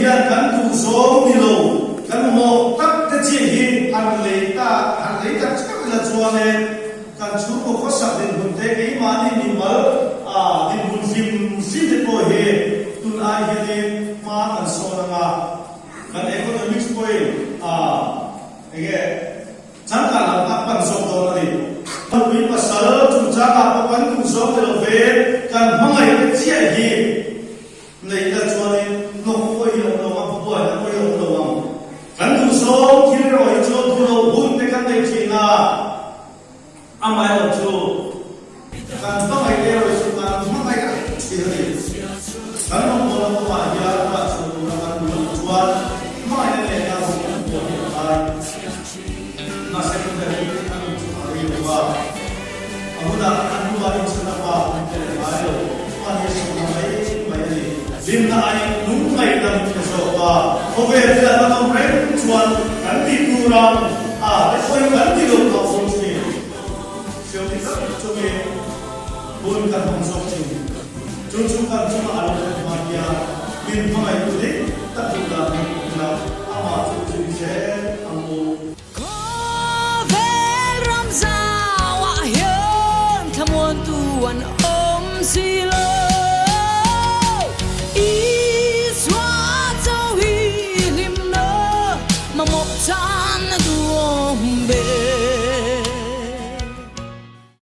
hian kan duhzawng ni lo, kan mamawh tak te chiah hi han lei ta, han lei tak theuh ila chuan e, kan chhungkaw khawsak dinhmun te keimahni mimal a dinhmun hlim hlim te pawh hi tun ai hianin hma kan sawn ang a, kan economics pawhin a enge Changkah lam a pan zawk dawn a ni. Nupui pasal chungchangah pawh kan duh zawk ni lo ve, kan hmangaih te chiah hi neih la chuanin hnawk pawh hi a awm lo ang, buaina pawh hi a awm lo ang. Kan duh zawng thil erawh hi chu duh loh hun te kan nei thin a, amaherawhchu, Kan hmangaih te erawh chu kan hmangaih reng thin a ni. Kan rawngbawlna kawngah hian rah chhuah tura kan duh loh chuan hmangaihna nena rawng kan bual hi a ngai. Mahse Kimberly a nun chu a rei lo va, a hunah a hnua inchhan a pa an pe leh ngai lo. Mahni sawmna mai mai a ni. Hlimna aiin lungngaihna min pe zawk a, khawvel thil a kan awm reng chuan kan tih tur ang a te pawhin kan ti lo phah fo thin. Hriau ti tak chungin hun kan hmang zawk thin. Chu chu kan chungah a lo thlen hma hian min hmangaihtu dik tak duh dan hi ila amah chu zui zel.